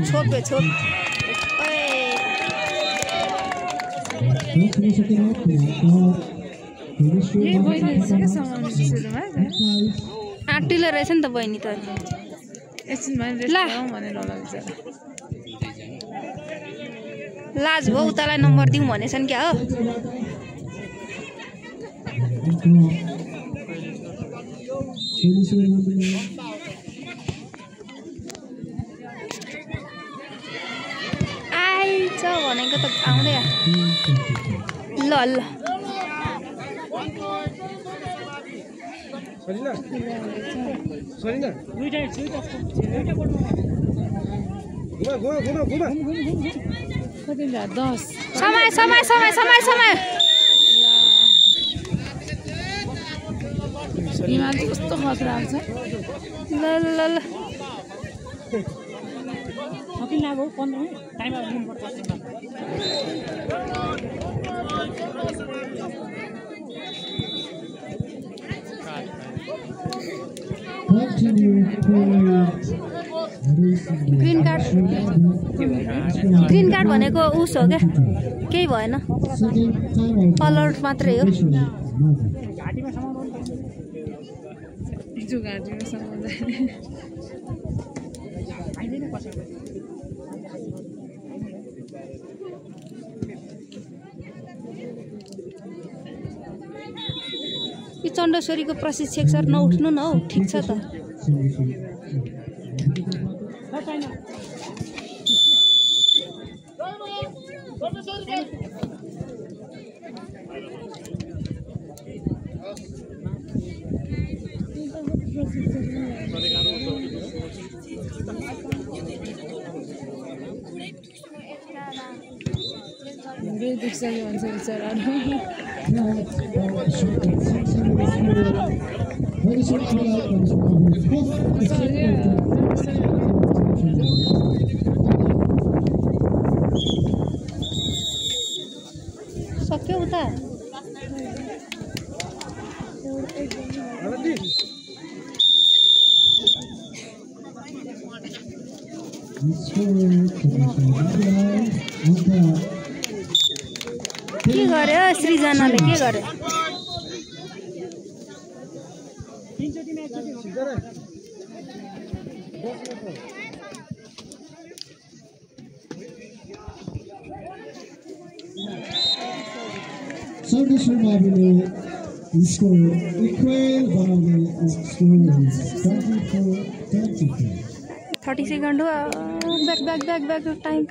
छोप छोप आँटिलो रहेछ नि त बहिनी त लाज भयो उतालाई नम्बर दिउँ भनेछन् क्या हो आइछ भनेको त आउँदै ल ल समय समय समय समय समय कस्तो खतरा आउँछ ल ल ल किन अब 15 मिनेट टाइम अब दिनु पर्छ ग्रीन कार्ड भनेको उस हो क्या केही भएन कलर मात्रै हो घाटीमा समाउनु जो घाटीमा समाउँदा आइदैन कसै यो चण्डेश्वरीको प्रशिक्षक सर नउठ्नु न हौ ठिक छ त सक्यो उता के गर्यो सृजनाले के गर्यो चण्डेश्वर माविले स्कोर इक्वल बनाउने स्कोर 24-24 30 सेकेन्ड हो back back back back time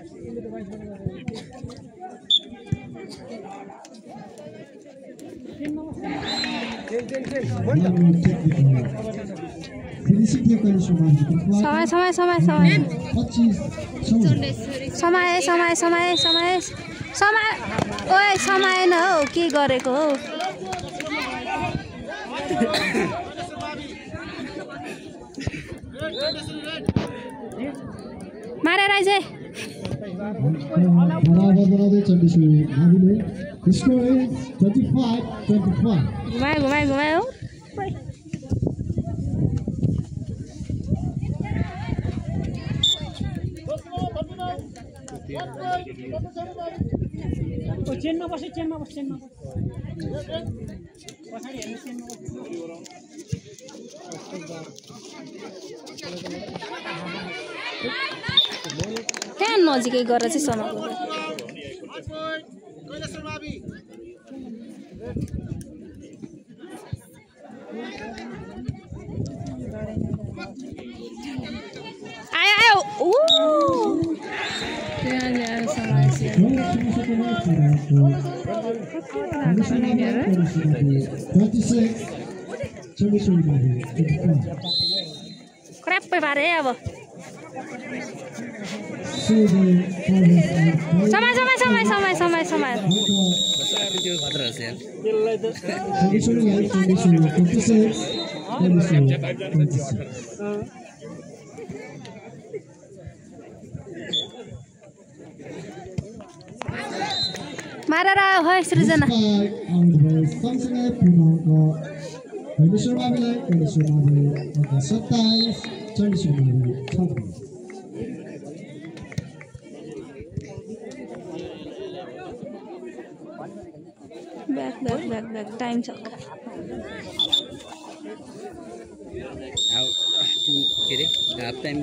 समय समय समय समय समय समय समय समय समय ओए समय न हो के गरेको हो मारेर आइज घुमायो घुमायो घुमायो चेनमा बस चेनमा बस चेनमा पछाडी हेर्नु चेनमा त्यहाँ नजिकै गरेर चाहिँ समाको आयो आयो ऊ त्यहाँ ल्याएर समाएछ क्र्याप्पै पारे अब समय समय समय समय समय समय मारेर आयो है सृजना चण्डेश्वर माविले 7 पॉइंट। बैक टाइम छ के अरे हाफ टाइम